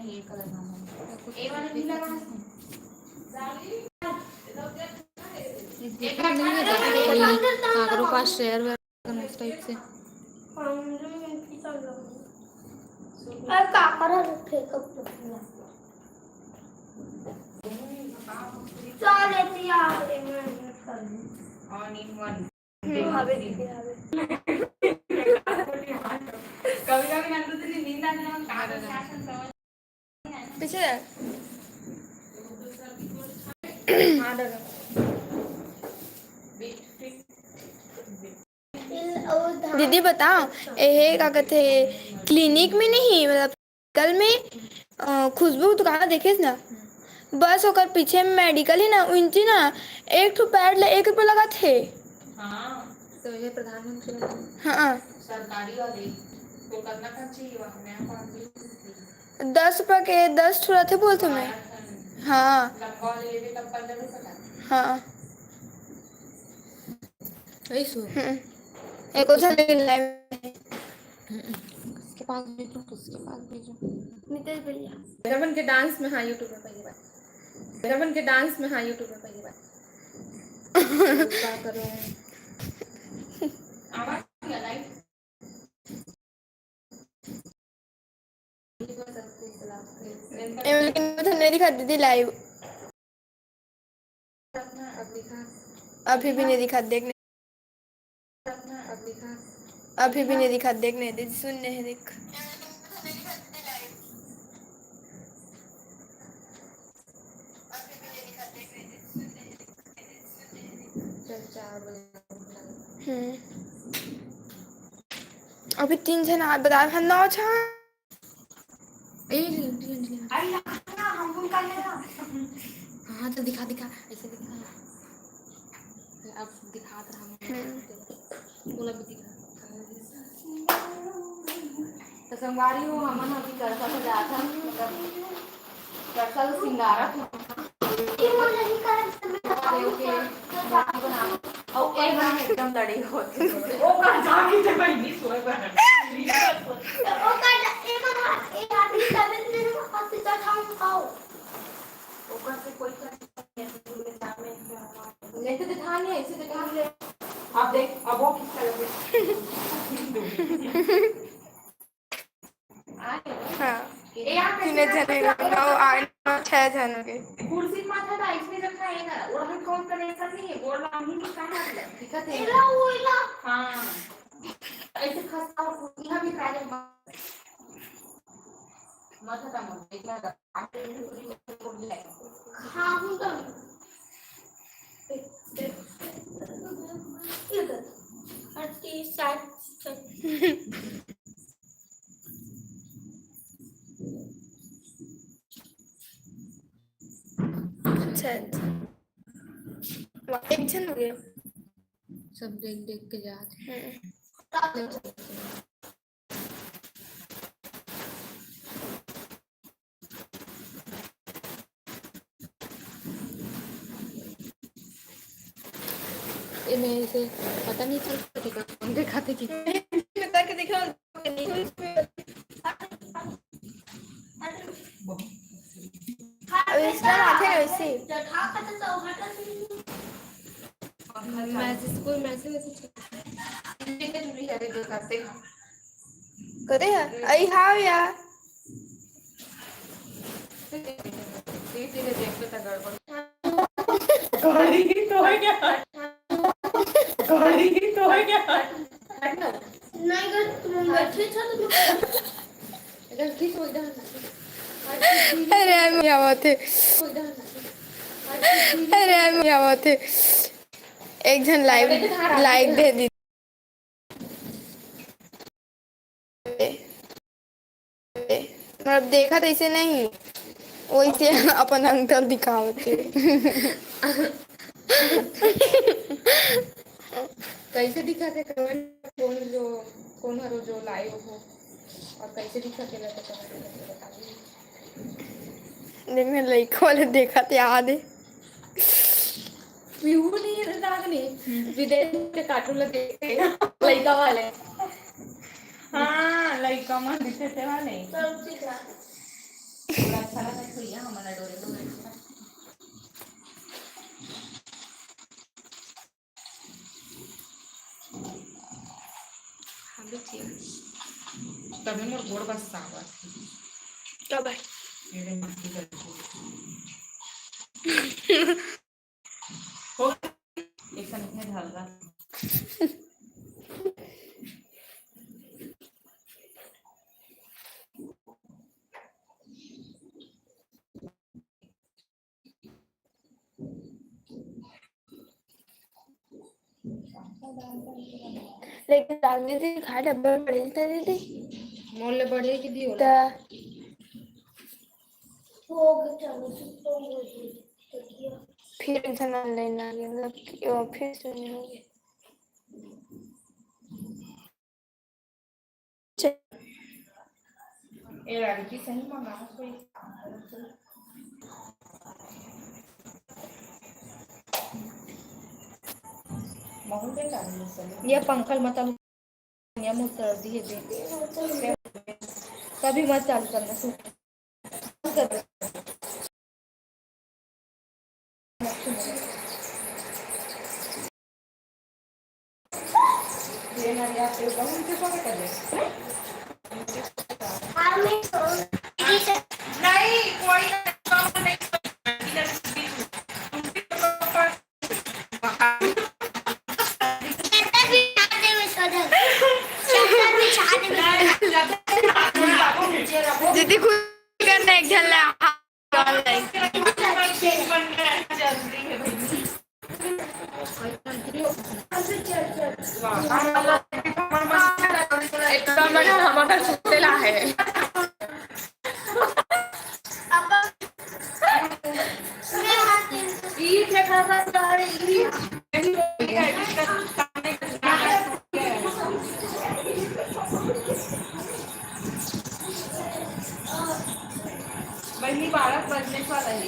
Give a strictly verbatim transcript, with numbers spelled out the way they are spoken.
ये वाला नहीं लगा। ये देखो, नहीं है ज्यादा कोई काकरो पास शेयर वेयर करना इस टाइप से। अरे काकर फेंक। चल एती आ। All in one। हम्म, हवे दीदी, हवे। कभी कभी नंदू दीदी नींद आ जाए, कहाँ से आसन समझ। पीछे जा। हाँ, दादा। दीदी बताओ, एहे का कथे, क्लिनिक में नहीं, मतलब मेडिकल में, अ, खुशबू दुकान देखेस ना, बस ओकर पीछे में मेडिकल ही ना, उंची ना, एक ठो पैड ले एक रुपया लगत हे। हाँ, तो ये प्रधानमंत्री वाला हाँ, सरकारी वाले, तो करना का चाहिए वहाँ, मैं कौन सी दस रुपया के दस ठो रथे बोलते मैं। हाँ, लंबा वाले लेवे तब पंद्रह रुपये का। हाँ। वही सो। हम्म। एक और साले लाइव। किसके पास भेजूं, किसके पास भेजूं? नितेश भैया। रमन के डांस में, हाँ, YouTube में पहली बार। रमन के डांस में, हाँ, YouTube में पहली बार। क्या करूं? आवाज नहीं आ रही। ए, लेकिन मुझे नहीं दिखा दीदी लाइव। अभी भी नहीं दिखा, देख नहीं। अभी भी नहीं दिखा, देख नहीं दीदी, सुन नहीं देख। हम्म। अभी तीन झन आ बता, हम नौ छा। ए, ले, ले, ले, ले। अरे यार, हम लोग का लेना। हाँ, तो दिखा, दिखा, ऐसे दिखा। ये अब दिखात रहा मैं। हम्म। बोला भी दिखा। तो संगवारी हो, हमन अभी करसा सजात हन, मतलब करसा ल सिंगारत हन। ये मन नहीं कर, महादेव के मूर्ति बना, अउ ए मन एकदम लड़े होत हे। ओ का जाके ते भाई नहीं सोए बर। ओ का जा-, ए मन, ए आदमी तबियत नहीं होती तो हम खाओ। ओकर से कोई कर नहीं है, ऐसे दिखा नहीं, ऐसे दिखा ले। अब देख, अब वो किसका लगे। हाँ। तीन झन हो गए, नौ, आठ, नौ, छह झन हो गए। कुर्सी माथा था, इसमें रखा है ना, ओढ़न कौन कनेक्शन नहीं है, गोड़ लाऊं ही नहीं, कहाँ है? दिक्कत है। एला, वो एला। हाँ। ऐसे खसका और कुर्सी भी पहले मत, मत खत्म हो, इतना हाँ, हम तो। इधर। अड़तीस, साठ, साठ। अच्छा, अच्छा। वाह, एक झन हो गया। सब देख देख के जात। हम्म। एमे ऐसे पता नहीं चल सकता कौन दिखाते कि बता के देखो। अब इसका माथे ना वैसे। मैसेज, कोई मैसेज वैसेज करे है। आई हाव यार। धीरे धीरे देख के तगड़ गाड़ी तो है क्या? गाड़ी तो है क्या? नहीं, अगर तुम बैठे था तो अगर ठीक हो जाए ना। अरे यार, क्या बात है। अरे यार, क्या बात है। एक झन लाइव, लाइव दे दी। मतलब देखा तैसे नहीं, वैसे अपन अंकल दिखावत हे। कैसे दिखाते कमेंट, कौन जो, कौन हरो जो लाइव हो और कैसे दिखाते रहते कमेंट करके बताइए। देख मैं लइका वाले देखत याद है। पीहू नहीं रहता नहीं, विदेश के कार्टून लगे लइका वाले। हाँ, लइका मन दिखे थे वाले। सब चीज है। थोड़ा अच्छा लगा, तो ये हमारा डोरेमोन बैठा। हाँ, भी ठीक। तभी मोर गोड़ बस साफ है। कब है? मेरे माँ की गलती। हो, एक साथ इतने ढल रहा। लेकिन चांदनी दीदी खाए डब्बे में पड़ी थी दीदी। मोर ले बढ़िया की दी होला। त फिर इंसान ऑनलाइन आ गया, मतलब कि, ओ, फिर से नहीं होगी। ए, रानी की सही मंगाना कोई। ये पंखल मतलब ये मुझ सर्दी है दे। कभी मत चालू करना, सुन। दीदी खुद करना एक झन ला। बहिनी, बारह बजने वाला है।